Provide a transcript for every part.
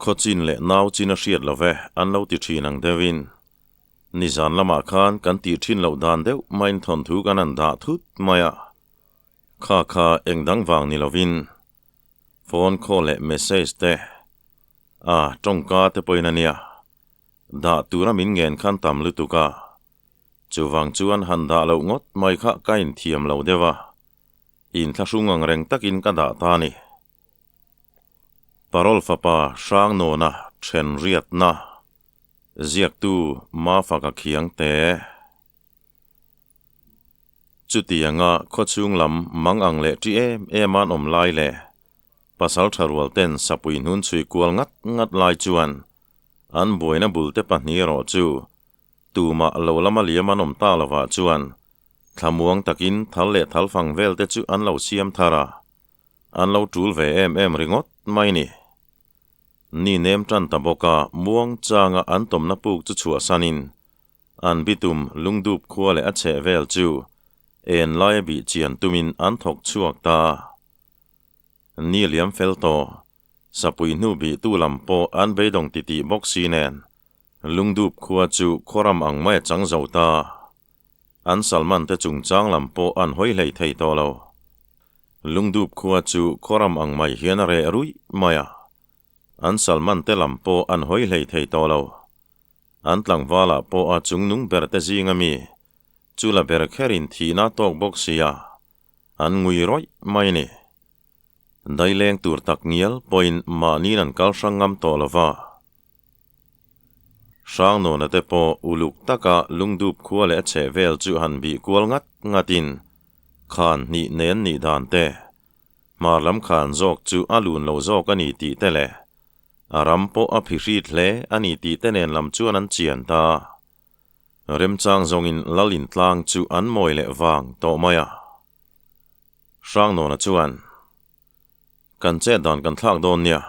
Khawchin leh nau chin a hriat lo ve, an lo ti thin ang deuhin. Nizan lamah khan kan tih thin loh dan deuh maiin thawnthu kan han dah thut mai a. Kha kha eng dang vang ni lovin phone call leh message te a tawngka te pawhin a nia. Dah tura min ngen khan tam lutuk a. Chuvang chuan han dah loh ngawt mai kha ka inthiam lo deuh a. Inthlahrung ang reng takin ka dah ta a ni. Parol fapa Hrangnawna then riatna ziaktu Mafaka Khiangte. Chutianga khawchhung lam mang ang leh ṭi em em an awm lai leh pasal ṭha rual ten sapui hnun chhui kual ngat ngat lai chuan an buaina bulte pahnih erawh chu Tumah lo lama liam an awm ta lovah chuan thlamuang takin thal leh thal fang vel te chu an lo siam thar a, an lo tul ve em em ringawt mai ni. Ni nem tan ta bawk a, muang changa an tawmna puk chu chhuahsanin an bitum lungdup khua leh a chheh vel chu en laia bih chian tumin an thawk chhuak ta a. Ni liam fel tawh, sapui hnu bihtu lam pawh an beidawng titih bawk si nen Lungdup khua chu khuaram ang mai a chang zo ta. An Salman te chungchang lam pawh an hawi hlei thei tawh lo. Lungdup khua chu khuaram ang mai hian a reh ruih mai a. An Salman te lam pawh an hawi hlei thei tawh lo. An tlangvalah pawh a chungnung ber te zing ami chu la ber kherin thihna tawk bawk sia, an ngui rawih mai ni. Daileng tur tak ngial pawhin mahniin an kal hrang ngam tawh lo va. Hrangnawna te pawh uluk taka lungdup khua leh a chheh vel chu han bih kual ngat ngatin khan hnih nen nih dan te, hmar lam khan zawk chu a lun lo zawk a ni tih te leh a ram pawh a phihrit hle a ni tih te nen lam chuan an chian ta. Remchang zawngin lal intlang chu an mawi leh vang tawh mai a. Hrangnawna chuan, Kan chet dan kan thlak dawn nia.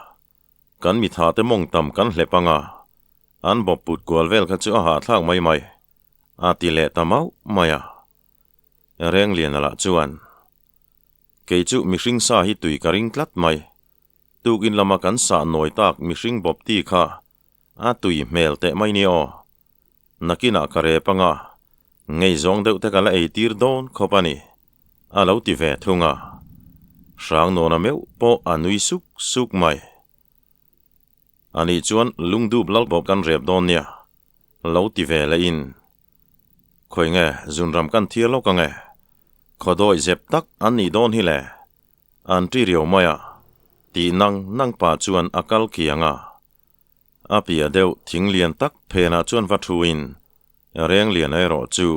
Kan mitha te mawng tam kan hlep ang a, an bawp put kual vel kha chu a hahthlak mai mai, a ti leh ta mauh mai a. Rengliana lah chuan, Kei chu mihring sa hi tui ka ring tlat mai, tukin lama kan sah nawi tak mihring bawp ti kha a tui hmel teh mai ni aw. Nakinah ka rep ang a, ngeizawng deuh te ka la eitir dawn khawp a ni, a lo ti ve thung a. Hrangnawna meuh pawh a nui suk suk mai. Ani chuan lungdup lalbawp kan rep dawn nia, lo ti ve leh in. Khawi nge zunram kan thiar lawk ang e, khawdawi zep tak an nih dawn hi le, an ṭi riau mai a, tih nang nang pa chuan a kal kiang a. A piah deuh thing lian tak phenah chuan va thuin reng lian erawh chu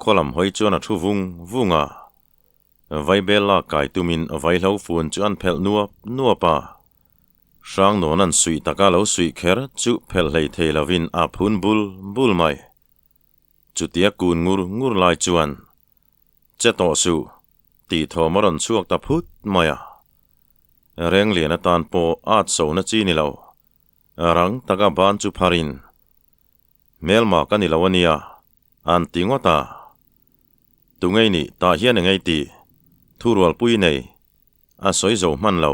khaw lam hawi chuan a thu vung vung a. Vaibel lak kai tumin vaihlo fun chu an phelh nuap nuap a. Hrangnawn an suih taka lo suih kher chu phelh hlei thei lovin a phun bul bul mai. Chutia kun ngur ngur lai chuan Che tawh suh, tih thawm a rawn chhuak ta phut mai a. Renglian atan pawh at sona chi ni lo. Rang taka ban chu pharin, Hmelma ka ni lo a nia, an ti ngawt a. Tungei nih tah hian engei tih thurualpui nei a sawi zo hman lo.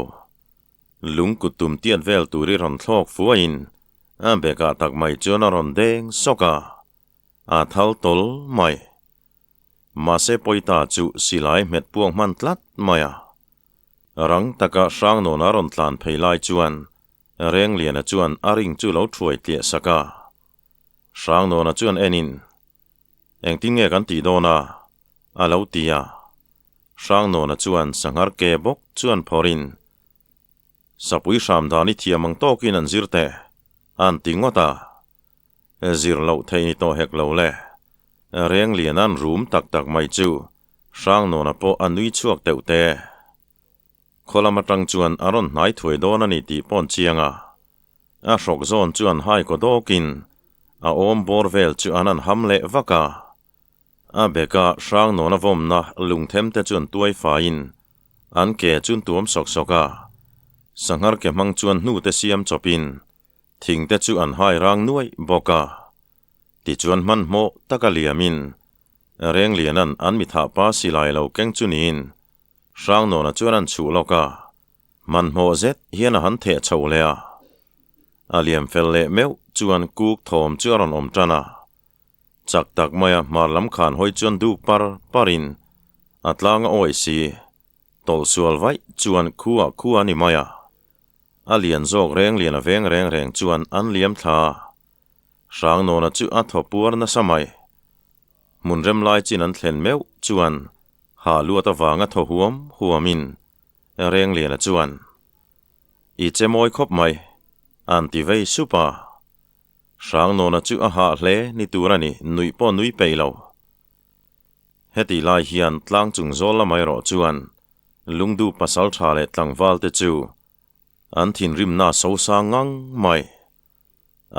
Lung kut tum tiat vel tur i rawn thlawk fuaiin a bekah tak mai chuan a rawn deng sawk a, a thal tawl mai. Mahse pawita chu silai hmet puak hman tlat mai a. Rang taka Hrangnawn a rawn tlan phei lai chuan Rengliana chuan a ring chu lo thuai tliah sak a. Hrangnawna chuan enin, Engtin nge kan tih dawn a? a lo ti a. Hrangnawna chuan sanghar ke bawk chuan phawrhin, Sapui hram dan i thiam ang tawkin an zir teh, an ti ngawt a. Zir loh theih ni tawh hek lo le. Rengliana'n rum tak tak mai chu Hrangnawna pawh a nui chhuak teuh te. Khaw lam atang chuan a rawn hnai thuai dawn a ni tih paw'n chiang a. A hrawk zawn chu an hai kaw dawkin a awm bawr vel chu an han ham leh vak a. A beka Hrangnawna vawmna lungthem te chuan tuai faiin an ke chu an tuam sawk sawk a. Sanghar ke hmang chuan hnute siam chawpin thing te chu an hai rang nuaih bawk a. Tichuan hmanhmawh taka liamin Rengliana'n an mithah pa silai lo keng chu niin Hrangnawna chuan an chhuh lawk a, hmanhmawh zet hian a han theh chho leh a. A liam fel leh meuh chuan kuk thawm chu a rawn awm tan a. Chak tak maia hmar lam khan hawi chuan duk par parin a tlang a awi si. Tawlh sual vaih chuan khuah khuah a ni mai a. A lian zawk reng lian a veng reng reng chuan an liam thla a. Hrangnawna chu a thaw puar nasa mai. Hmun rem lai chin an thlen meuh chuan ha luat avanga thaw huam huamin Rengliana chuan, I che mawi khawp mai, an ti vei sup a. Hrangnawna chu a hah hle ni tur a ni, nuih pawh nui peih lo. Heti lai hian tlang chung zawl lamah erawh chuan lungduh pasal tha leh tlangval te chu an thinrimna a so sang ngang mai.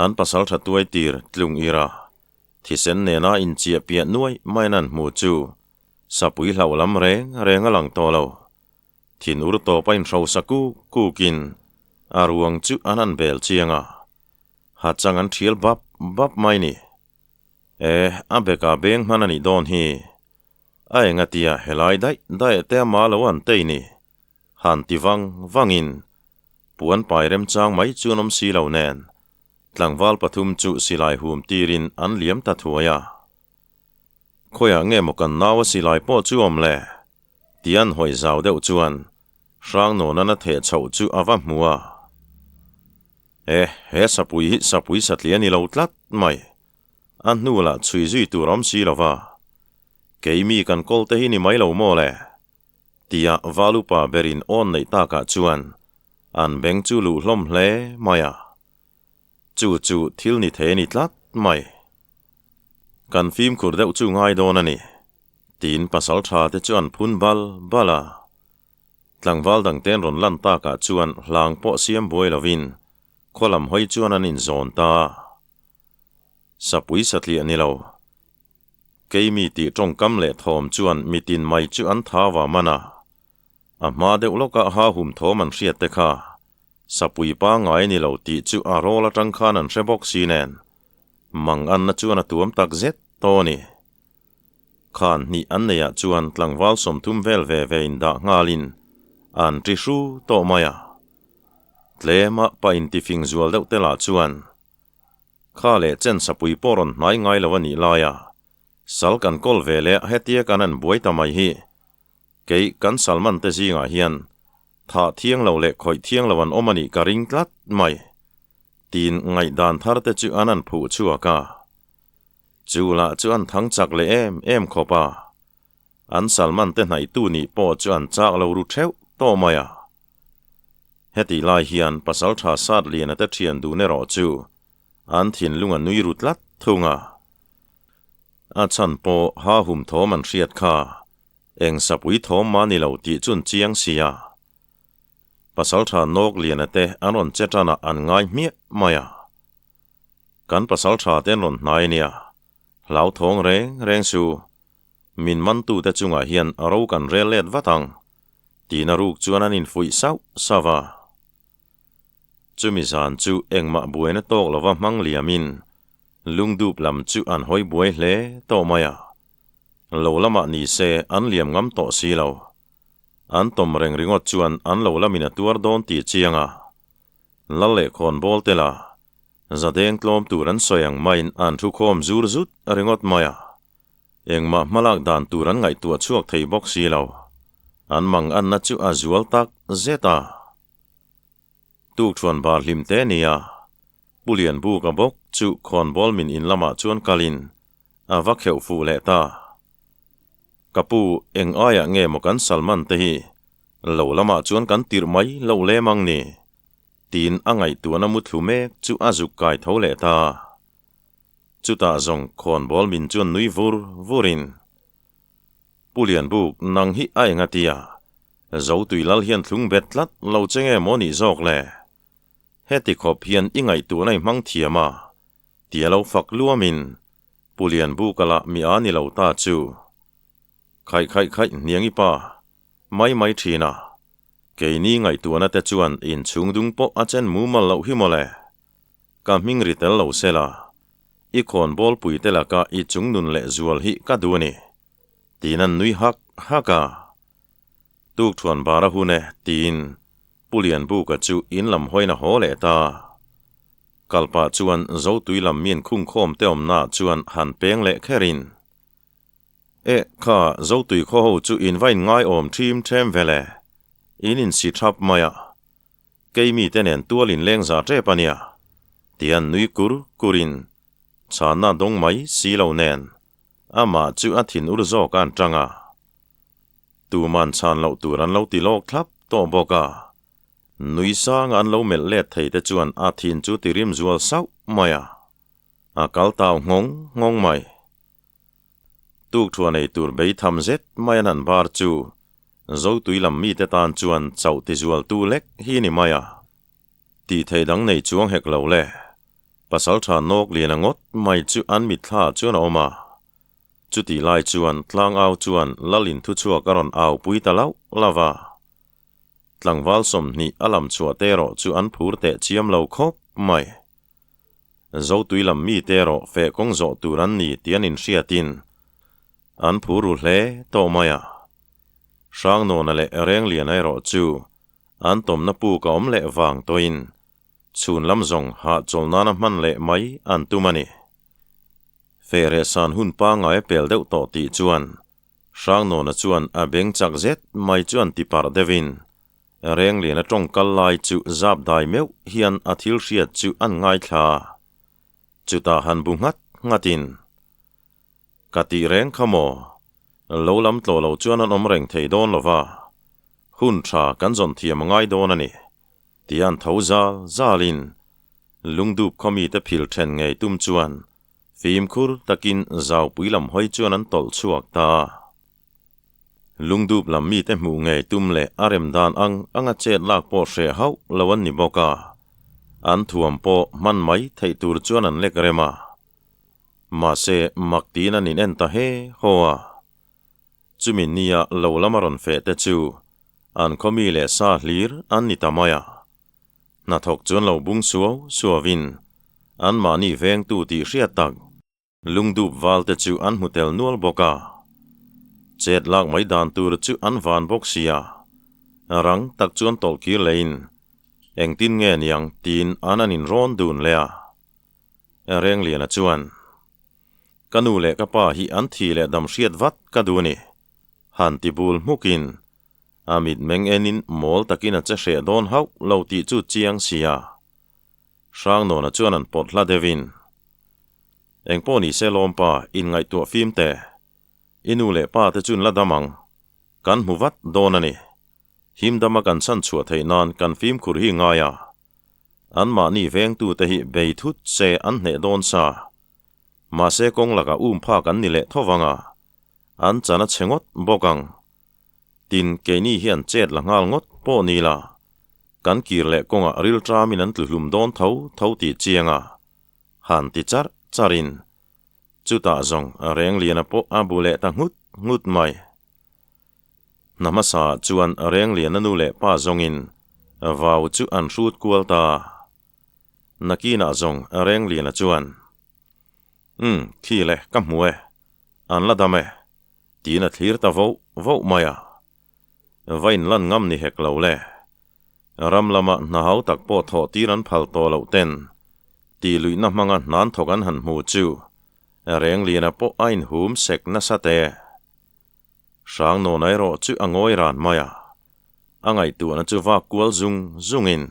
An pasal tha tuai tir tlung ira thisen nena inchiah piah nuai maiin an hmu chu sapui hlauh lam reng reng a lang tawh lo. Thin ur tawp a inhrosa kuk kukin a ruang chu an han bel chiang a, ha chang an thial bap bap mai ni. E, a beka beng hman a nih dawn hi. A engatia helai daih daih te ama lo an tei ni. Han ti vang vangin puan pai remchang mai chu an awm si lo nen, tlangval pathum chu silai hum tirin an liam ta thuai a. Khawiah nge maw kan nau a silai pawh chu awm le? Tih an hawi zau deuh chuan Hrangnawn a theh chhoh chu a va hmu a. E, he sapui hi sapui satli a ni lo tlat mai. A hnu lah chhui zui tur awm si lo va. Keimi kan kawl te hi ni mai lo maw le? Tia Valupa berin awn neih takah chuan an beng chu luh hlawm hle mai a. Chu chu thil ni thei a ni tlat mai. Kan fimkhur deuh chu ngai dawn a ni. Tiin pasal tha te chu an phun bal bal a. Tlangval dangten rawn lan takah chuan hlang pawh siam buai lovin khaw lam hawi chuan an inzawn ta a. Sapui satliah ni lo. Keimi tih tawngkam leh thawm chuan mitin mai chu an thau a man a. A hma deuh lawkah ha hum thawm an hriat te kha Sapui pangngai ni lo tih chu a rawl atang khan an hre bawk si nen mang anna chuan a tuam tak zet tawh a ni. Khan hnih an neiah chuan tlangval 30 vel ve ve indah nghalin an ṭi hru tawh mai a. Tlema pa intifing zual deuh te lah chuan kha leh chen sapui pawh rawn hnai ngai lo a nih laia sal kan kawl ve leh hetia kan han buai ta mai hi kei kan Salman te zingah hian thah thiang lo leh khawih thiang lo an awm a nih ka ring tlat mai tiin ngaihdan thar te chu an han phuh chhuak a. Chu lah chu an thang chak leh em em khawp a, an Salman te hnaihtu nih pawh chu an chak lo ru theuh tawh mai a. Hetih lai hian Pasaltha Satliana te thian dun erawh chu an thinlung a nui ru tlat thung a. A chhan pawh ha hum thawm an hriat kha, eng sapui thawm mah ni lo tih chu an chiang si a. Pasaltha Nawkliana te an rawn che tanah an ngai hmiah mai a. Kan pasal tha te an rawn hnai nia, hlauthawng reng reng su. Min mantute chungah hian a ro kan rel let vat ang, tiin a ruk chuan an infuih sauh sauh a. Chumi zan chu engmah buaina tawk lova hmang liamin lungdup lam chu an hawi buai hle tawh mai a. Lo lamah ni se an liam ngam tawh si lo. An tawm reng ringawt chuan an lo lamin a tuar dawn tih chiang a. Lal leh khawnbawl te la, zadeng tlawm tur an sawi ang maiin an thu khawm zur zut ringawt mai a. Engmah hmalak dan tur an ngaihtuah chhuak thei bawk si lo. An mang anna chu a zual tak zet a. Tukṭhuan bar hlim te nia, Pu Lianbuka bawk chu khawnbawl min in lamah chuan kalin a va kheuh fuh leh ta. Ka pu, eng aiah nge maw kan Salman te hi lo lamah chuan kan tirh mai loh lem ang ni? Tiin a ngaihtuahna muthlu mek chu a zuk kai tho leh ta. Chutah zawng khawnbawl min chuan nui vur vurin, Pu Lianbuk, nang hi a enga tia? Zotui lal hian thlung bet tlat lo che nge maw nih zawk le? Heti khawp hian i ngaihtuahna i hmang thiam a, tia lo fak luamin Pu Lianbuka lah mi a ni lo ta chu. Khaih khaih khaih hniang i pa, mai mai thin a. Keini ngaihtuahna te chuan inchhung dung pawh a chen mumal loh hi mawle. Ka hming ri tel lo sela, i khawnbawl pui te laka i chung nun leh zual hi ka duh a ni, tiin an nui hak hak a. Tukthuan bar a hun e, tiin Pu Lianbuka chu in lam hawiin a haw leh ta. Kalpah chuan Zotui lam min khungkhawm te awmnaah chuan han peng leh kherin, E, kha Zotui khaw ho chu in va inngai-awm ṭhim ṭhem ve le, in insi ṭhap mai a, kei mite nen tual in leng za ṭep a nia, tian nui kur kurin chhanna dawng mai si lo nen amah chu a thin ur zawk a an ṭang a. Tuman chhan loh tur an lo ti lawk thlap tawh bawk a. Nui sanga an lo melh let thei te chuan a thin chu ti rim zual sauh mai a, a kal tau nghawng nghawng mai. Tukthuah nei tur bei tham zet mai an han bar chu Zotui lam mite tan chuan chauh ti zual tu lek hi ni mai a. Tih thei dang nei chuang hek lo le. Pasaltha nawk lian a ngawt mai chu an mitthla chuan a awm a. Chutih lai chuan tlangau chuan Lalin thuchhuak a rawn au pui ta lauh lauh a. Tlangval 20 a lam chhuah te erawh chu an phur teh chiam lo khawp mai. Zotui lam mite erawh feh kawng zawh tur an ni tih an inhriatin an phur ru hle tawh mai a. Hrangnawna leh Rengliana erawh chu an tawmna puk a awm leh vang tawhin chhun lam zawng hahchawl nana hman leh mai an tum a ni. Feh rehsan hun pangngai a pel deuh tawh tih chuan Hrangnawna chuan a beng chak zet mai chuan ti parh deuhin Rengliana tawng kal lai chu zap dai meuh hian a thil hriat chu an ngaithla. Chutah han bu nghat nghatin, Ka tih reng kha maw? Lo lam tlawh lo chuan an awm reng thei dawn lo va, hun tha kan zawn thiam a ngai dawn a ni, tia an tho zal zalin lungdup khaw mite phil then ngei tum chuan Fimkhur takin zaupui lam hawi chuan an tawlh chhuak ta. Lungdup lam mite hmuh ngei tum leh a rem dan ang anga chet lak pawh hreh hauh lo an ni bawk a, an thuam pawh hman mai theih tur chuan an lek rem a. Mahse, mak tiin an in en ta he haw a. Chumi nia lo lama rawn feh te chu an khaw mi leh sa hlir an ni ta mai a. Hnathawk chuan lo bung suau suauin anmahni vengtu tih hriat tak lungdup valte chu an hmu tel nual bawk a. Chet lak mai dan tur chu an van bawk sia. Rang tak chuan tawlh kir lehin engtin nge niang tiin an an inrawn dun leh a. Rengliana chuan, Ka nu leh ka pa hi an thi leh dam hriat vat ka duh a ni, han ti bul hmukin A mitmeng enin mawl takin a che hreh dawn hauh lo tih chu chiang sia. Hrangnawna chuan an pawt hla deuhin, Engpawh ni se lawmpa, inngaihtuah fim teh. I nu leh pa te chun la dam ang. Kan hmu vat dawn a ni. Himdama kan chhan chhuah theih nan kan fimkhur hi ngai a. Anmahni vengtute hi bei thut se an hneh dawn sa. Mahse kawng lakah um phak an ni leh tho vang a. An chan a chhe ngawt bawk ang. Tin, keini hian chet la nghal ngawt pawh ni la, kan kir leh kawngah ril ṭamin an tlu hlum dawn tho tho tih chiang a, han ti charh charhin chutah zawng Rengliana pawh a bu leh ta nghut nghut mai. Hna hmasa chuan Rengliana nu leh pa zawngin vau chu an hrut kual ta. Nakinah zawng Rengliana chuan, Umm, khi le, ka hmu e, an la dam e. Tiin a thlir ta voh voh mai a. Va inlan ngam ni hek lo le. Ram lama hna hau tak pawh thawh tir an phal tawh loh ten tih luihna hmanga hnan thawk an han hmu chu Rengliana pawh a inhum sek nasa te. Hrangnawn erawh chu a ngawi ran mai a, a ngaihtuahna chu vak kual zung zungin,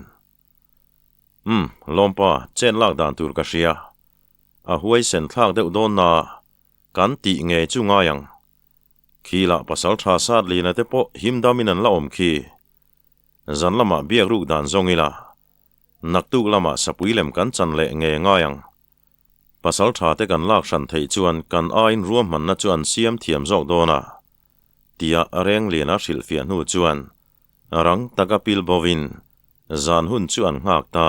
Umm, lawmpa, chen lak dan tur ka hria. A huaisen thlak deuh dawn na. Kan tih ngei chu ngai ang. Khi lah pasal tha sat lina te pawh him damin an la awm khi. Zan lamah biak ruk dan zawng ila. Naktuk lamah sapui lem kan chan leh nge ngai ang. Pasal tha te kan lak hran theih chuan kan aiin ruahmanna chu an siam thiam zawk dawn a, tia Rengliana hrilhfiah hnu chuan rang taka pil bovin zan hun chu an nghak ta.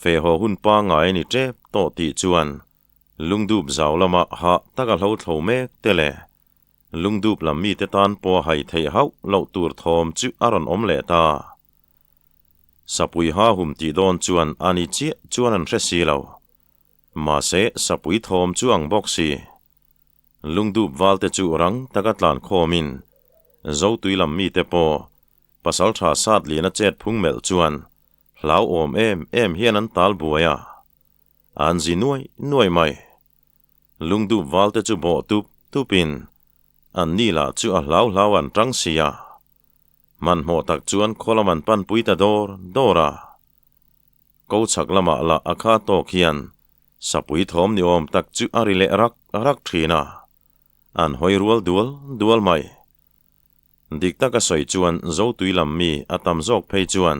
Fehhaw hun pangngai a ni tep tawh tih chuan Lungdup zau lama hah tak a hlo thlo mek te leh lungdup lam mite tan pawh a hai theih hauh loh tur thawm chu a rawn awm leh ta. Sapui ha hum tih dawn chuan a ni chiah chuan an hre si lo. Mahse, sapui thawm chu ang bawk si. Lungdup valte chu rang taka tlan khawmin Zotui lam mite pawh pasaltha sat lian a chet phung melh chuan. Hlauhawm em em hian an tal buai a, an zi nuai nuai mai. Lungdup val te chu bawh tup tupin an ni lah chu a hlau hlau an tang si a. Hmanhmawh tak chuan khaw lam an panpui ta dawr dawr a. Ko chhak lamah lah a kha tawk hian sapui thawm ni awm tak chu a ri leh rak rak thin a, an hawi rual dual dual mai. Dik taka sawi chuan Zotui lam mi a tam zawk phei chuan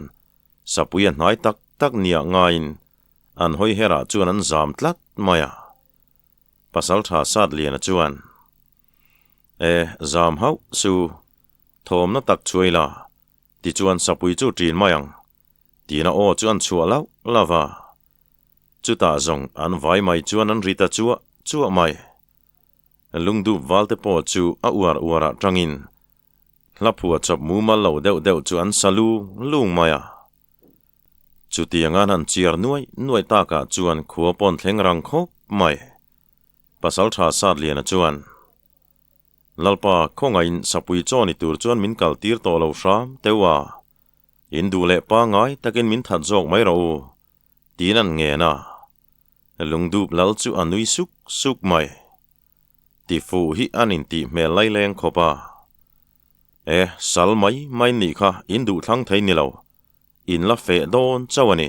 sapui a hnai tak tak nia ngaiin an hawi herah chuan an zam tlat mai a. Pasaltha Satliana chuan, E, zam hauh su, thawmna tak chhuai la, tichuan sapui chu ṭin mai ang, tiin a aw chu an chhuah lauh lauh va. Chutah zawng an vai mai chuan an ri ta chuah chuah mai. Lungdup valte pawh chu a uar uarah tangin hla phua chawp mumal lo deuh deuh chu an sa lung lung mai a. Chutianga an han chiar nuai nuai takah chuan khua pawn thleng rang khawp mai. Pasaltha Satliana chuan, Lalpa, khawngaihin sapui chaw ni tur chuan min kal tir tawh lo hram teuh a, in duh leh pangngai takin min that zawk mai rawh u, tiin an ngen a. Lungdup lal chu a nui suk suk mai. Tifuh hi an intih hmel laileng khawp a. E, sal mai mai nih kha in duh thlang thei ni lo. In la feh dawn chauh a ni.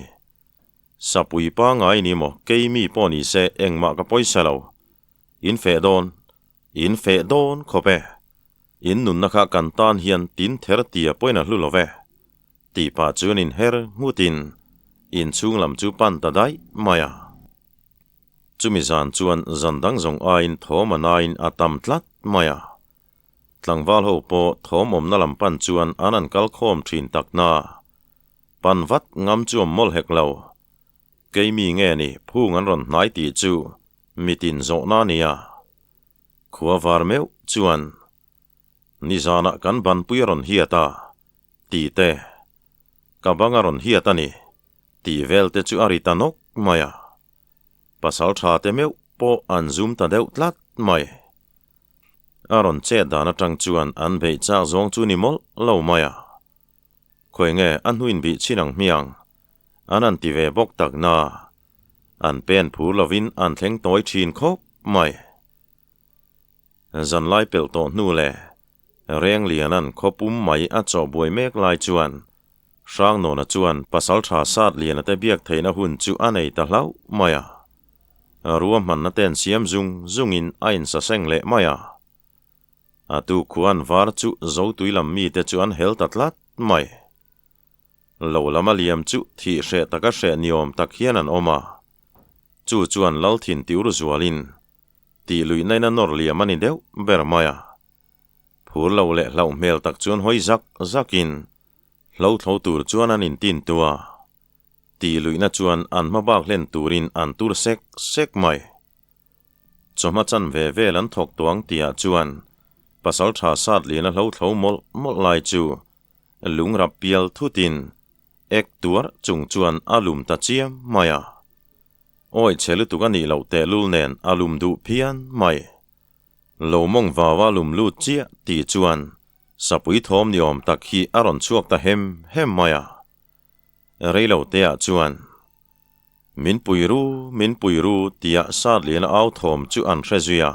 Sapui pangngai ni maw kei mi pawh ni se engmah ka pawisa lo. In feh dawn, in feh dawn khawp e. In nunna kha kan tan hian tin ther tia pawhin a hlu lo ve. Tih pah chuan in her nghutin inchhung lam chu pan ta daih mai a. Chumi zan chuan zan dang zawng aiin thawm a nain a tam tlat mai a. Tlangval ho pawh thawm awmna lam pan chuan an an kal khawm thin tak na. Pan vat ngam chu awm mawlh hek lo. Keimi nge ni phung an rawn hnai tih chu mitin zawhna a nia. Khua var meuh chuan nizanah kan banpui a rawn hiat a tih te, ka bang a rawn hiat a ni tih vel te chu a ri ta nawk mai a. Pasal tha te meuh pawh an zum ta deuh tlat mai. A rawn chet dan atang chuan an beih chak zawng chu ni mawlh lo mai a. Khawi nge a hnuin bih chin ang hmiang? An han ti ve bawk tak na. An pen phur lovin an thleng tawi thin khawp mai. Zanlai pelh tawh hnu leh Rengliana'n khawpum mai a chawh buai mek lai chuan Hrangnawna chuan Pasaltha Satliana te biak theihna hun chu a nei ta hlauh mai a. Ruahmanna ten siam zung zungin a insaseng leh mai a. A tu khuan var chu Zotui lam mite chu an hel ta tlat mai. Lo lama liam chu thih hreh taka hreh niawm tak hian an awm a. Chu chuan Lalthin tiur zualin tih luihnain a nawr liam a ni deuh ber mai a. Phur lo leh hlauh hmel tak chuan hawi zak zakin hlo thlo tur chuan an intin tu a. Tih luihna chuan an hma bak hlen turin an tur sek sek mai. Chawhma chan ve vel an thawk tuang tihah chuan Pasaltha Satliana hlo thlo mawlh mawlh lai chu lungrap pial thutin ek tuar chung chuan a lum ta chiam mai a. Awi chhe lutuk a nih loh tehlul nen a lum duh phian mai. Lo mawng vau a lum lut chiah tih chuan sapui thawm ni awm tak hi a rawn chhuak ta hem hem mai a. Reilo teah chuan, Min pui ru, min pui ru tia Satliana au thawm chu an hre zui a.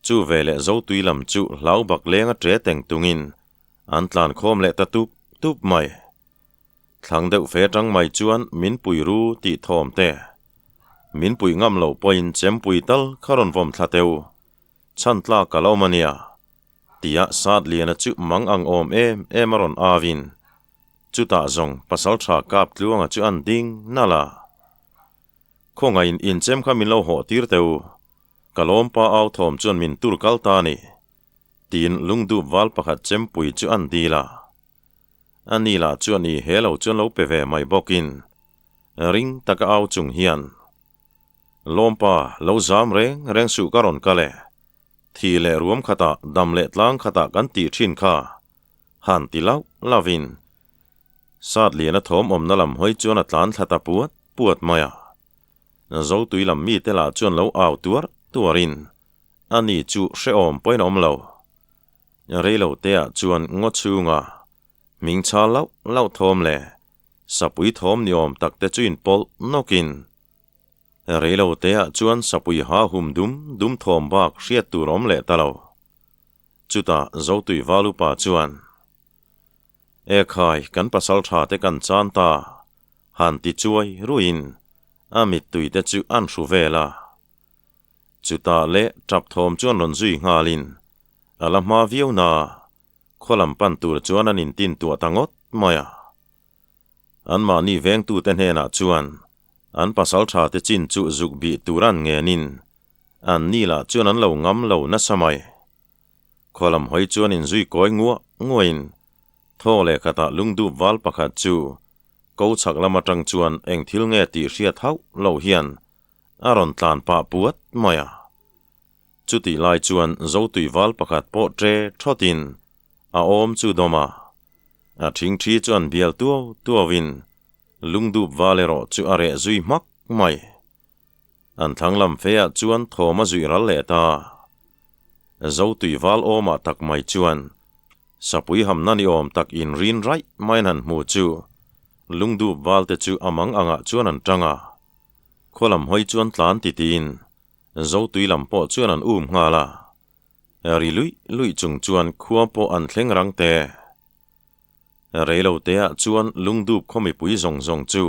Chu veleh Zotui lam chu hlau bak leng a ṭe teng tungin an tlan khawm leh ta tup tup mai. Thlang deuh fe tang mai chuan min pui ru tih thawm te. Min pui ngam loh pawhin chempui tal kha rawn vawm thla teu. Chhan tlak ka lo awm a nia. Tia Satliana chu mang ang awm em em a rawn avin. Chutah zawng Pasaltha kap tluanga chu an ding nalh a. Khawngaihin inchem kha min lo hawh tir teu. Ka lawmpa au thawm chuan min tur kal ta a ni. Tiin lungdup val pakhat chempui chu an dil a. A ni lah chuan i he lo chuan lo pe ve mai bawkin ring taka au chung hian, Lawmpa, lo zam reng reng suh ka rawn kal e. Thi leh ruam khatah, dam leh tlang khatah kan tih thin kha, han ti lauh lauhin Satliana thawm awmna lam hawi chuan a tlan thla ta puat puat mai a. Zotui lam mite lah chuan lo au tuar tuarin a ni chu hrehawm pawhin a awm lo. Reilo teah chuan ngaw chhunga hming chhal lauh lauh thawm leh. Sapui thawm ni awm tak te chu in pawlh nawkin reilo te ah chuan sapui ha hum dum dum thawm bak hriat tur awm leh ta lo. Chutah Zotui Valupa chuan, E khai, kan pasal tha te kan chan ta, han ti chuai ruiin a mittui te chu an hru vel a. Chutah leh tap thawm chuan rawn zui nghalin a la hma viau na, khaw lam pan tur chuan an intin tuah ta ngawt mai a. Anmahni vengtute hnenah chuan an pasal tha te chin chu zuk bih tur an ngenin an ni lah chuan an lo ngam lo nasa mai. Khaw lam hawi chuan inzui kawi nguah nguahin thaw leh khatah lungdup val pakhat chu ko chhak lam atang chuan eng thil nge tih hriat hauh lo hian a rawn tlan pah puat mai a. Chutih lai chuan Zotui val pakhat pawh ṭe ṭhawtin a awm chu dawm a. A ṭhingṭhi chu an bial tuau tuauin lungdup val erawh chu a reh zui hmak mai. An thlang lam feah chuan thawm a zuih ral leh ta. Zotui val awmah tak mai chuan sapui hamna ni awm tak inrin raih mai an han hmu chu lungdup valte chu a mang angah chuan an ṭang a. Khaw lam hawi chuan tlan titiin Zotui lam pawh chuan an um nghal a, ri luih luih chung chuan khua pawh an thleng rang te. Reilo teah chuan lungdup khaw mipui zawng zawng chu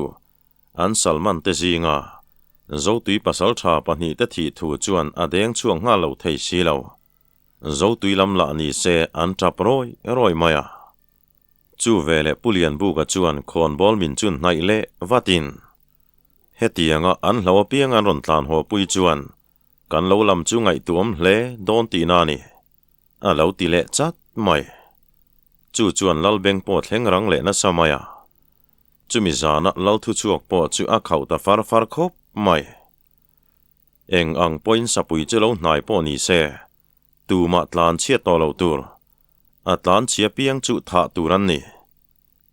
an Salman te zinga Zotui pasaltha pahnihte thih thu chuan a deng chhuak nghal lo thei si lo. Zotui lam lah ni se an tap rawi rawi mai a. Chu veleh Pu Lianbuka chuan khawnbawl min chun hnaih leh vatin, Hetianga an hlo apiang an rawn tlan haw pui chuan kan lo lam chu ngaihtuam hle dawn tihna a ni, a lo ti leh chat mai. Chu chuan Lalbeng pawh thleng rang leh nasa mai a. Chumi zana Lal thuchhuak pawh chu a khauh ta far far khawp mai. Eng ang pawhin sapui chu lo hnai pawh ni se, Tumah tlan chhiat tawh lo tur, a tlan chhia piang chu thah tur an ni,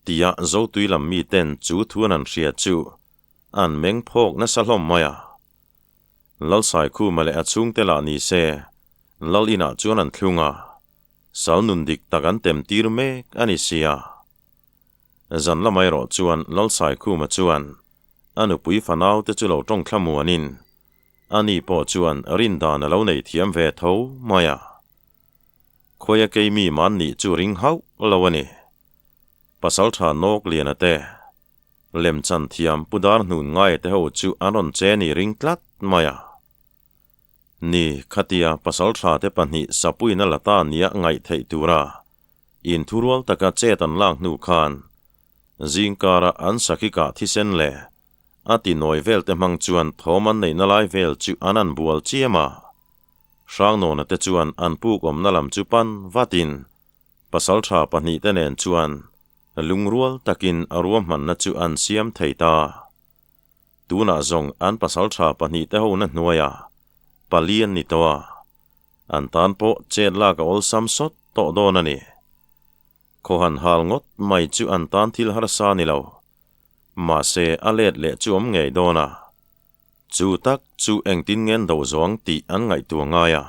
tia Zotui lam miten chu thu an han hria chu an meng phawk nasa hlawm mai a. Lalsaikhuma leh a chhungte lah ni se, Lal inah chuan an thlung a, sal nun dik tak an tem tir mek a ni sia. Zan lamah erawh chuan Lalsaikhuma chuan a nupui fanaute chu lo tawng thlamuanin Ani pawh chuan rindan a lo nei thiam ve tho mai a. Khuaia keimi man nih chu ring hauh lo a ni. Pasaltha Nawk Liana te, Lemchan thiam Pu Dar Hnun Ngaia te ho chu an rawn che ni ring tlat mai a. Ni, khatia pasaltha te pahnih sapuina la ta nia ngaih theih tura inthurual taka chet an lak hnu khan zingkara an sakikah thisen leh A ti nawi vel te hmang chuan thawm an neihna lai vel chu an an bual chiam a. Hrangnawna te chuan an puk awmna lam chu pan vatin pasaltha pahnihte nen chuan lungrual takin a ruahmanna chu an siam thei ta. Tunah zawng an pasaltha pahnihte hona hnuaia pali an ni tawh a, an tan pawh chet lak a awlsam sawt tawh dawn a ni. Khawhan hal ngawt mai chu an tan thil harsa ni lo. Mahse, a let leh chu awm ngei dawn a. Chu tak chu engtin ngen do zawng tih an ngaihtuah ngai a.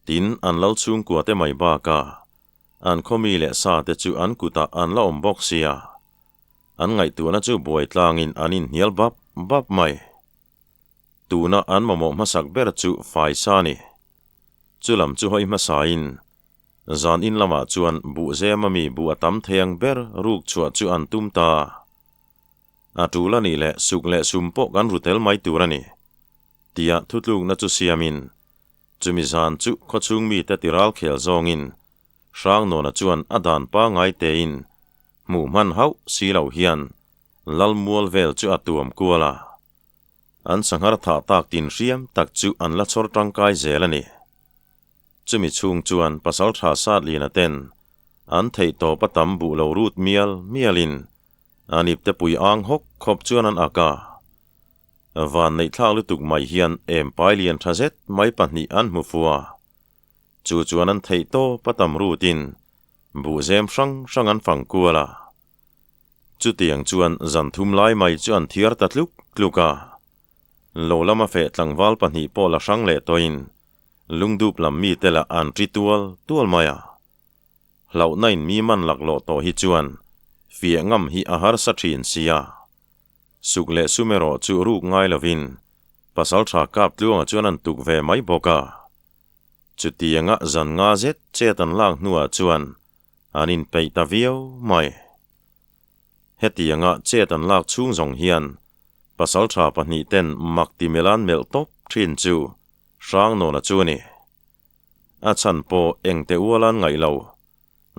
Tin, an lal chhungkua te mai bakah an khawmi leh sa te chu an kutah an la awm bawk sia. An ngaihtuahna chu buai tlangin an inhnial bap bap mai. Tuna an mamawh hmasak ber chu faisa a ni. Chu lam chu hawi hmasain Zan in lamah chuan buh zem a mi buh a tam thei ang ber ruk chhuah chu an tum ta. A tul a nih leh suk leh sum pawh kan ru tel mai tur a ni, tia thutlukna chu siamin chumi zan chu khawchhung mite tiral khel zawngin Hrangnawna chuan a dan pangai tein hmuh hman hauh si lo hian Lalmual vel chu a tuam kual a. An sanghar thah tak tin hriam tak chu an la chhawr tangkai zel a ni. Chumi chhung chuan pasaltha Satliana ten an theih tawp a tam buh lo rut mial mialin an ipte pui ang hawk khawp chuan an ak a. Van neih thlak lutuk mai hian em pai lian tha zet mai pahnih an hmu fu a. Chu chuan an theih tawp a tam rutin buh zem hrang hrang an fang kual a. Chutiang chuan zan thum lai mai chu an thiar ta tluk tluk a. Lo lama feh tlangval pahnih pawh la hrang leh tawhin Lungdup lam mite lah an ri tual tual mai a. Hlauhna in mi man laklawh tawh hi chuan Fiah ngam hi a harsa thin sia. Suk leh sum erawh chu ruk ngai lovin Pasaltha Kaptluanga chuan an tuk ve mai bawk a. Chutianga zan nga zet chet an lak hnuah chuan an inpeih ta viau mai. Hetianga chet an lak chhung zawng hian Pasaltha pahnihten mak ti melan melh tawp thin chu Hrangnawna chu a ni. A chhan pawh engte ualan ngaih lo.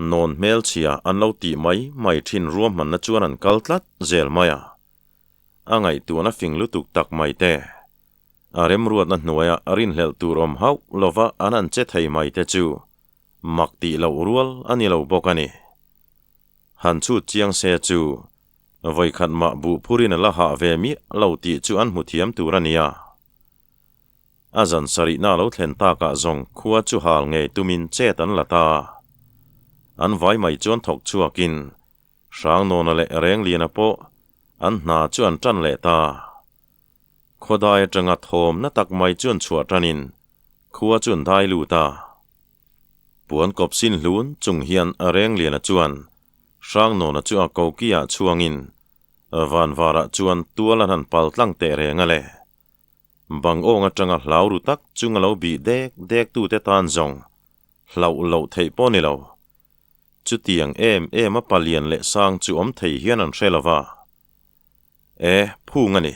Nawn hmelchhia an lo tih mai mai thin ruahmanna chuan an kal tlat zel mai a. A ngaihtuahna fing lutuk tak mai te. A remruatna hnuaia rinhlelh tur awm hauh lova an han che thei mai te chu mak tih loh rual a ni lo bawk a ni. Han chhut chiang se chu vawikhat mah buh phurin a la hah ve miah lo tih chu an hmu thiam tur a nia. A zan sarihna lo thlen takah zawng khua chu hal ngei tumin chet an la ta. An vai mai chuan thawk chhuakin Hrangnawna leh Rengliana pawh an hna chu an tan leh ta. Khawdai atanga thawmna tak mai chuan chhuah tanin khua chu an dai lut a. Puan kawp sin hlun chung hian Rengliana chuan Hrangnawna chu a kokiah chhuangin Vanvarah chuan tual an han pal tlang teh reng a le. Bang awng atanga hlau ru tak chung a lo bih dek dek tute tan zawng hlauh loh theih pawh ni lo. Chutiang em em a palian leh sang chu awm thei hian an hre lo va. E, phung a ni.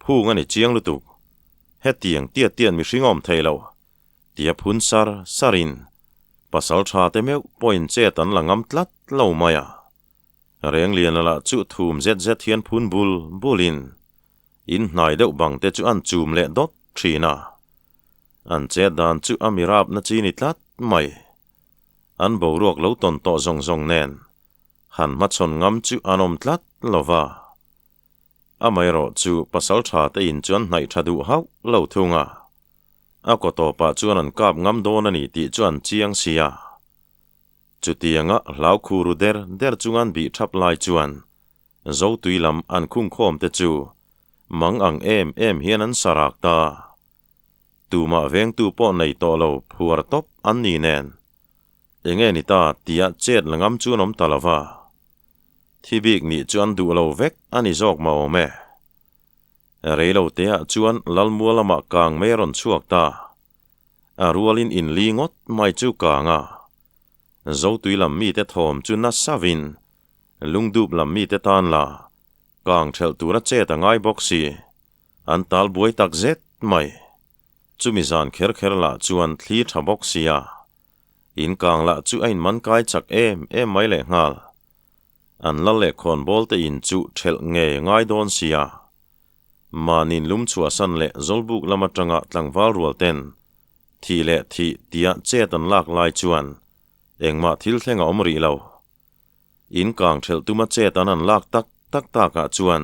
Phung a ni chiang lutuk. Hetiang tiat tiat mihring awm thei lo. Tia phun sar sarin pasal tha te meuh pawhin chet an la ngam tlat lo mai a. Rengliana lah chu thum zet zet hian phun bul bulin In hnai deuh bang te chu an chum leh dawt thin a. An chet dan chu a mi rapna chi ni tlat mai. An boruak lo tawn tawh zawng zawng nen han hmachhawn ngam chu an awm tlat lo va. Amaherawh chu pasal tha te in chu an hnaih tha duh hauh lo thung a. A kaw tawpah chuan an kap ngam dawn a ni tih chu an chiang si a. Chutianga hlau khuru der der chunga an bih thap lai chuan Zotui lam an khungkhawm te chu mang ang em em hian an sa rak ta. Tumah vengtu pawh nei tawh lo phuar tawp an ni nen. Enge ni ta tia chet la ngam chu an awm ta lo va. Thi bik nih chu an duh lo vek a ni zawk mah awm e. Rei lo teah chuan Lalmua lamah kang mai a rawn chhuak ta. A rualin inli ngawt mai chu kang a. Zotui lam mite thawm chu nasa vin Lungdup lam mite tan la, kang thelh tura chet a ngai bawk si. An tal buai tak zet mai. Chumi zan kher kher lah chuan thli tha bawk sia. In kang lah chu a inman kai chak em em mai lehnghal. An lal leh khawnbawl te in chu thelh ngei ngai dawn sia. Mahni'n lum chhuahsan leh Zawlbuk lam atanga tlangval rual ten thih leh thih tia chet an lak lai chuan engmah thil thleng a awm rih lo. In kang thelh tuma chet an han lak tak tak takah chuan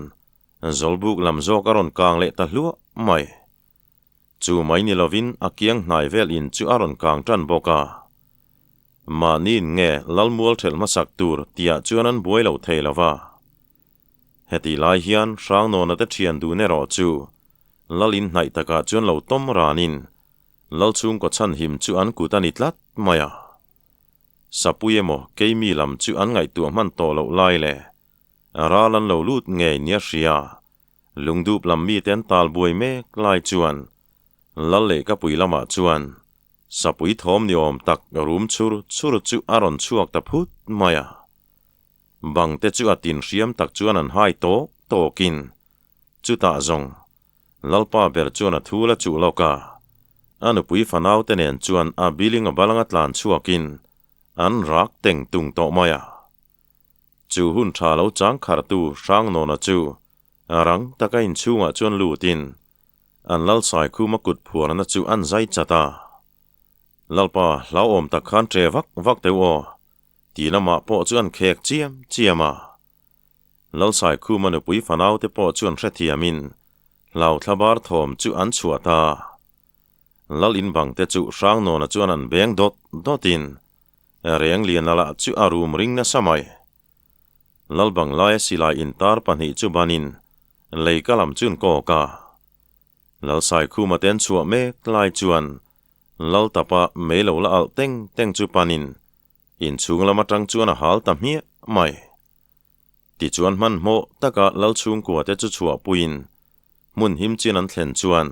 Zawlbuk lam zawk a rawn kang leh ta hluah mai. Chu mai ni lovin a kiang hnai vel in chu a rawn kang tan bawk a. Mahniin nge Lalmual thelh hmasak tur tihah chuan an buai lo thei lo va. Hetih lai hian Hrangnawna te thian dun erawh chu Lal in hnaih takah chuan lo tawm ranin Lal chhungkaw chhanhim chu an kut a ni tlat mai a. Sapui emaw keimi lam chu an ngaihtuah hman tawh loh lai leh ral an lo lut ngei nia hria. Lungdup lam mite an tal buai mek lai chuan Lal leh Kapui lamah chuan Sapui thawm ni awm tak rum chhur chhur chu a rawn chhuak ta phut mai a. Bang te chu a tin hriam tak chuan an hai tawk tawkin chutah zawng Lalpa ber chuan a thu la chuh lawk a, a nupui fanaute nen chuan a biling a balanga tlan chhuakin an rak teng tung tawh mai a. Chu hun tha lo chang khartu Hrangnawna chu rang taka inchhungah chuan lutin an Lalsaikhuma kut phuarna chu an zai chat a. Lalpa hlauhawm tak khan ṭe vak vak deuh aw, ti lamah pawh chu an khek chiam chiam a. Lalsaikhuma nupui fanaute pawh chuan hrethiamin hlauthla bar thawm chu an chhuah ta. Lal in bangte chu Hrangnawna chuan an beng dawt dawtin Rengliana lah chu a rum ring nasa mai. Lal bang laia silai intar pahnih chu banin lei ka lam chun kawk a. Lalsaikhuma te an chhuah mek lai chuan Lal tapa mei lo la alh teng teng chu panin inchhung lam atang chuan a hal ta hmiah mai. Tichuan hmanhmawh taka lal chhungkua te chu chhuah puiin hmun him chin an thlen chuan,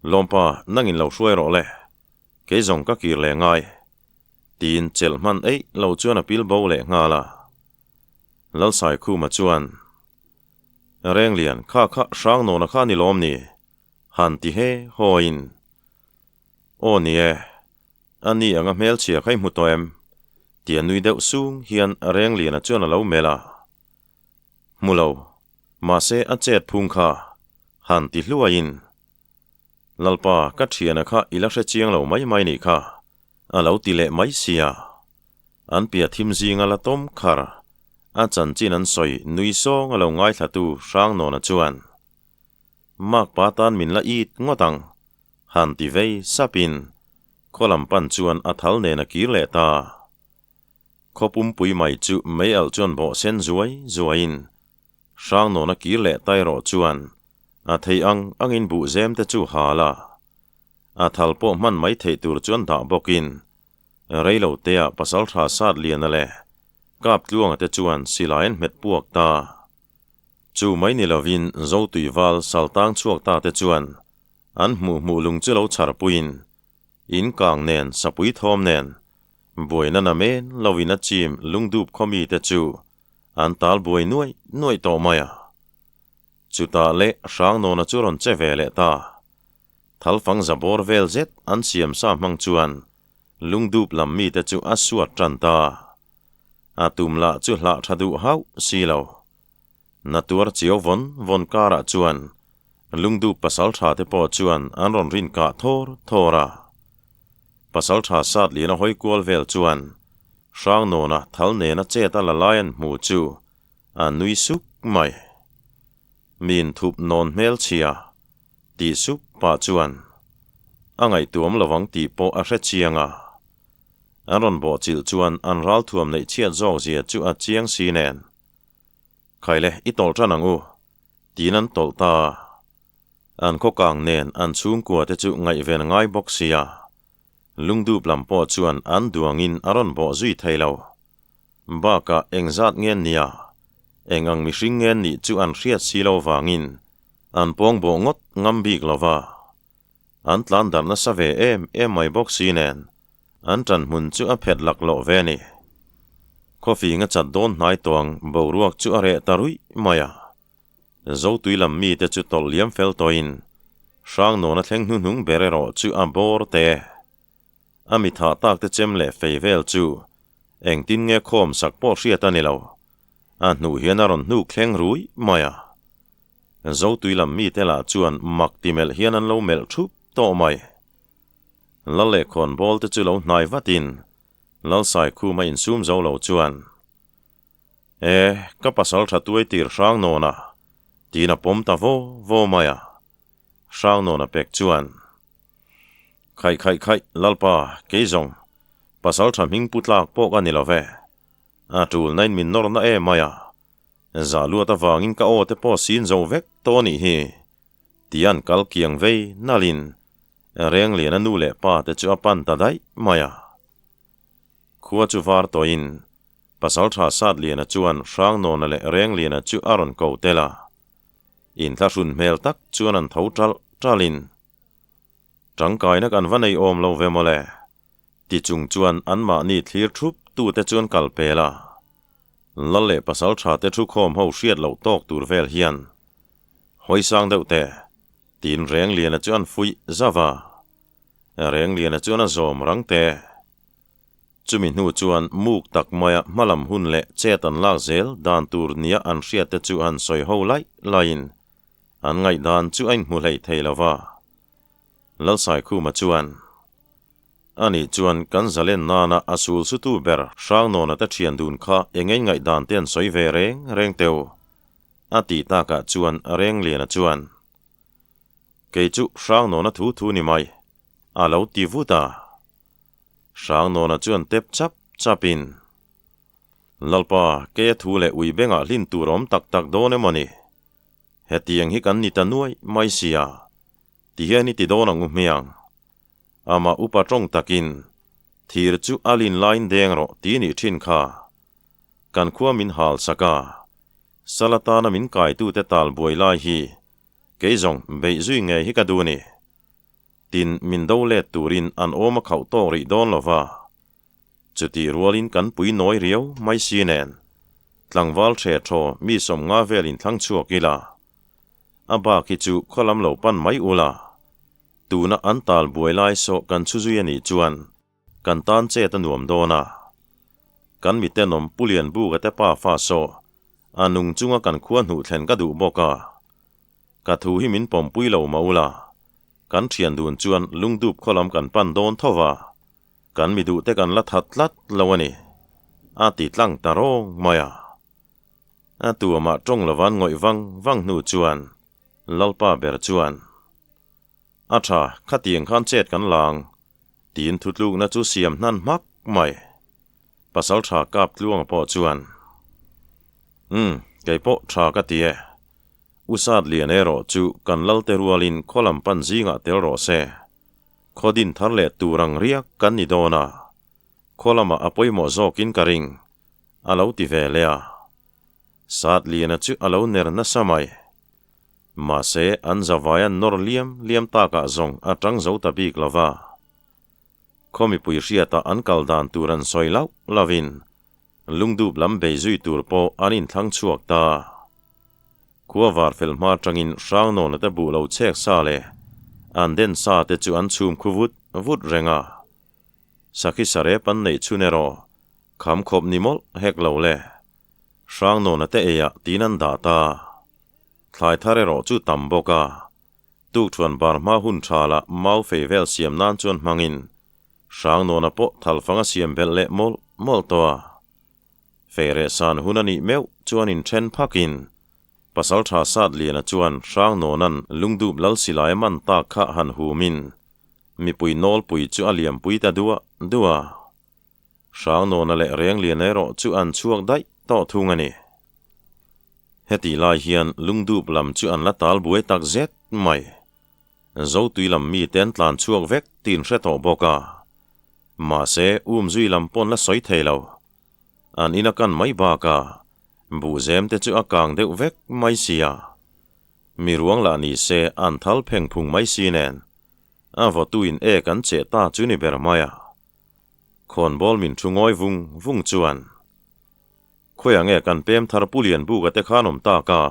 Lawmpa, nangin lo hruai rawh le, kei zawng ka kir leh ngai, tiin chelh hman eih lo chuan a pil bo leh nghal a. Lalsaikhuma chuan, Renglian, kha kha Hrangnawna kha ni lawm ni? Han ti he hawiin, Aw ni e, a ni anga hmelchhia kha i hmu tawh em? Tia nui deuh sung hian Rengliana chuan a lo melh a. Hmu lo, mahse a chet phung kha, han ti hluaiin, Lalpa, ka thiana kha i la hre chiang lo mai mai nih kha, a lo ti leh mai sia. An pia thim zinga la tawm khar, a chanchin an sawi nui sawng a lo ngaithlatu Hrangnawna chuan, Makpa tan min la it ngawt ang, han ti vei sapin khaw lam pan chuan a thal nen a kir leh ta. Khaw pumpui mai chu mei alh chuan bawh sen zuai zuaiin Hrangnawna kir leh ta erawh chuan a thei ang angin buh zem te chu hal a, a thal pawh hman mai theih tur chuan dah bawkin reilo tea pasaltha sat liana leh kap tluanga te chuan silai an hmet puak ta. Chu mai ni lovin Zotuival saltang chhuak ta te chuan an hmuh hmuh lung chu lo chhar puiin in kang nen sapui thawm nen buaina na men lovin a chim lungdup khaw mite chu an tal buai nuaih nuaih tawh mai a. Chutah leh Hrangnawna chu rawn che ve leh ta. Thalfang za bawr vel zet an siam sa hmang chuan lungdup lam mite chu a suat tan ta. A tum lah chu hlah tha duh hauh si lo. Na tuar chiau vawn vawn karah chuan lungdup pasal tha te pawh chuan an rawn rin kah thawr thawr a. Pasal tha sat lian a hawi kual vel chuan Hrangnawna thal nena chet a la lai an hmu chu a nui suk mai. Min thup nawn hmel chhia tih sup pah chuan a ngaihtuam lovang tih pawh a hre chiang a. An rawn bawhchilh chuan an ralthuam neih chhiat zawk zia chu a chiang si nen. Khaile i tawlh tan ang u, tiin an tawlh ta a. An khawkang nen an chhungkua te chu ngaihven ngai bawk sia. Lungdup lam pawh chuan an duangin a rawn bawh zui thei lo. Bakah engzat nge nia, eng ang mihring nge nih chu an hriat si lo vangin an pawng bawh ngawt ngam bik lo va. An tlan darh nasa ve em em mai bawk si nen an ṭan hmun chu a phet laklawh ve a ni. Khawfing a chat dawn hnai tawng boruak chu a reh ta ruih mai a. Zotui lam mite chu tawlh liam fel tawhin Hrangnawna thleng hnuhnung ber erawh chu a bawr te. A mi thah tak te chem leh fei vel chu engtin nge khawm sak pawh hriat a ni lo. A hnuh hian a rawn hnuk thleng ruih mai a. Zotui lam mite lah chuan mak ti melh hian an lo melh thup tawh mai. Lal leh khawnbawl te chu lo hnai vatin Lalsaikhuma insum zo lo chuan, E, ka pasal tha tuai tir Hrangnawna, tiin a pawm ta vo vo mai a. Hrangnawna pek chuan, Khaih khaih khaih, Lalpa, kei zawng, pasal tha hming pu tlak pawh ka ni lo ve. A tul nain min nawr na em mai a. Za luat avangin ka aw te pawh sin zo vek tawh nih hi, tia an kal kiang vei nalhin Rengliana nu leh pa te chu a pan ta daih mai a. Khua chu var tawhin Pasaltha Satliana chuan Hrangnawna leh Rengliana chu a rawn ko tel a. Inthlahrun hmel tak chuan an tho ṭalh ṭalhin, Ṭangkaina kan va nei awm lo ve mawle, ti chung chuan anmahni thlir ṭhup tute chuan kal pel a. Lal leh Pasaltha te thu khawm ho hriat loh tawk tur vel hian hawi sang deuh teh, tiin Rengliana chu an fuih zauh a. Rengliana chuan a zawm rang teh. Chumi hnu chuan muk tak maia hmalam hun leh chet an lak zel dan tur nia an hriat te chu han sawi ho laih laihin an ngaihdan chu a inhmu hleih thei lo va. Lalsaikhuma chuan, Ani chuan kan zalen nana a sul sutu ber Hrangnawna te thian dun kha engei ngaihdan te an sawi ve reng reng teu, a tih takah chuan Rengliana chuan, Kei chu Hrangnawna thu thu ni mai, a lo ti vut a. Hrangnawna chuan tep chap chapin, Lalpa, kei a thu leh ui bengah hlin tur awm tak tak dawn emaw ni? Hetiang hi kan ni ta nuai mai sia, ti hian i ti dawn ang u hmiang. Amah upa tawng takin, Thir chu a lin laiin deng rawh ti nih thin kha. Kan khua min hal sak a, sal atana min kaitute tal buai lai hi kei zawng beih zui ngei hi ka duh a ni. Tin, min do let turin an awm a khauh tawk rih dawn lo va. Chutih rualin kan pui nawi riau mai si nen, tlangval ṭhe ṭhaw mi 50 velin thlang chhuak ila, a bak hi chu khawlam lo pan mai ula, tuna an tal buai lai sawh kan chhu zui a nih chuan kan tan chet a nuam dawn a. Kan mitenawm Pu Lianbuka te pa fa sawh a nung chunga kan khua hnuh thlen ka duh bawk a. Ka thu hi min pawmpui lo mah ula, kan ṭhian dun chuan lungdup khawlam kan pan dawn tho va. Kan mi duhte kan la that tlat lo a ni, a ti tlang ta rawng mai a. A tuamah tawng lovan ngawih vang vang hnu chuan Lalpa ber chuan, A tha, khatiang khan chet kan lang, tiin thutlukna chu siam hnan hmak mai. Pasal tha kap tluanga pawh chuan, Umm, kei pawh tha ka ti e. U Sat Lian erawh chu kan Lalte rualin khawlam pan zingah tel rawh se. Khaw din thar leh tur ang riak kan ni dawn a, khaw lamah a pawimawh zawkin ka ring, a lo ti ve leh a. Satliana chu a lo ner nasa mai. Mahse, an zavai an nawr liam liam takah zawng a tang zo ta bik lo va. Khaw mipui hriatah an kal dan tur an sawi lauh lovin lungdup lam bei zui tur pawh an inthlang chhuak ta. Khua var fel hma atangin Hrangnawna te buh lo chhek sa leh an den sa te chu an chhum khu vut vut reng a. Sakhi sarep an neih chhun erawh kham khawp ni mawlh hek lo le. Hrangnawna te eiah tin an dah ta. Thlai thar erawh chu tam bawk a. Tukthuan bar hma hun tha lah mau fei vel siam nan chuan hmangin Hrangnawna pawh thalfang a siam belh leh mawlh mawlh tawh a. Feireh san hun a nih meuh chuan inthen phakin Pasaltha Satliana chuan Hrangnawna'n lungdup lal silai a man tak kha han humin mipui nawlpui chu a liampui ta duah duah a. Hrangnawna leh Rengliana erawh chu an chhuak daih tawh thung a ni. Hetih lai hian lungdup lam chu an la tal buai tak zet mai. Zotui lam mite an tlan chhuak vek tih an hre tawh bawk a. Mahse, umzui lam pawn la sawi thei lo. An in a kan mai bakah buhzem te chu a kang deuh vek mai sia. Mi ruang lah ni se an thal pheng phung mai si nen. A vawtuin ek an cheh ta chu ni ber mai a. Khawnbawl min thu ngawi vung vung chuan, Khawiah nge kan pem thar Pu Lianbuka te khan awm tak a?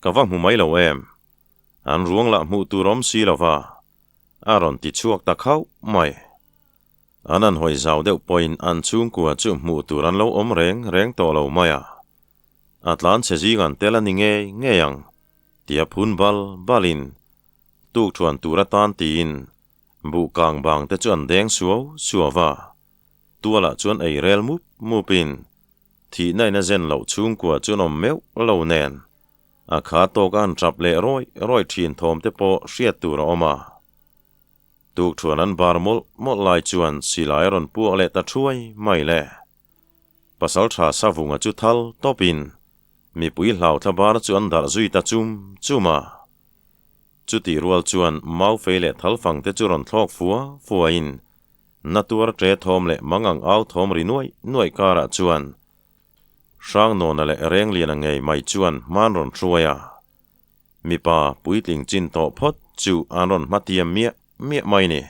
Ka va hmu mai lo em? An ruang lah hmuh tur awm si lo va, a rawn ti chhuak ta khauh mai. An an hawi zau deuh pawhin an chhungkua chu hmuh tur an lo awm reng reng tawh lo mai a. A tlan chhe zing an tel a ni ngei ngei ang, tia phun bal balin tukthuan tur atan tiin buh kang bang te chu an deng suau suau va. Tualah chuan ei rel mup mupin thihna in a zen loh chhungkua chu an awm meuh lo nen A kha tawk a han tap leh rawih rawih thin thawm te pawh hriat tur a awm a. Tukthuan an bar mawlh mawlh lai chuan silai a rawn puak leh ta thuai mai le. Pasaltha Savunga chu thal tawpin mipui hlauthla bar chu an darh zui ta chum chum a. Chutih rual chuan Maufei leh Thalfang te chu rawn thlawk fua fuain Natuar ṭe thawm leh mangang au thawm ri nuaih nuaih karah chuan Hrangnawna leh Rengliana ngei mai chuan hman rawn hruai a, mipa puitling chin tawh phawt chu an rawn hmatiam miah miah mai ni.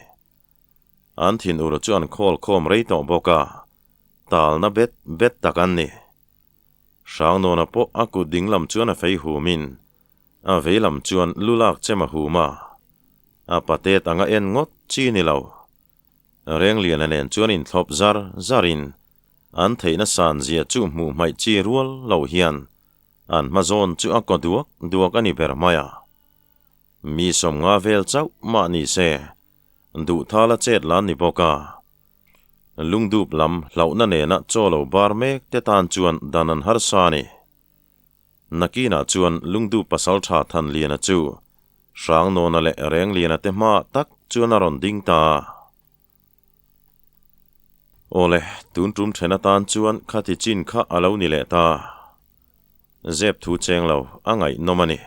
An thinur chu an khawl khawm rei tawh bawk a, talna bet bet tak an ni. Hrangnawna pawh a kut ding lam chuan a fei humin, a vei lam chuan lu lak chem a hum a, a patet anga en ngawt chi ni lo. Rengliana nen chuan inthlawp zar zarin An theihna san zia chu hmuh hmaih chi rual lo hian an hma zawn chu a kaw duak duak a ni ber mai a. Mi 50 vel chauh mah ni se, duhthala chet lan ni bawk a. Lungdup lam hlauhna nena chaw lo bar mek te tan chuan dan an harsa a ni. Nakinah chuan lungdup pasaltha Thanliana chu Hrangnawna leh Rengliana te hmaah tak chuan a rawn ding ta a. Awle, tun tum then atan chuan khati chin kha a lo ni leh ta. Zep thu cheng lo, a ngaihnawm a ni.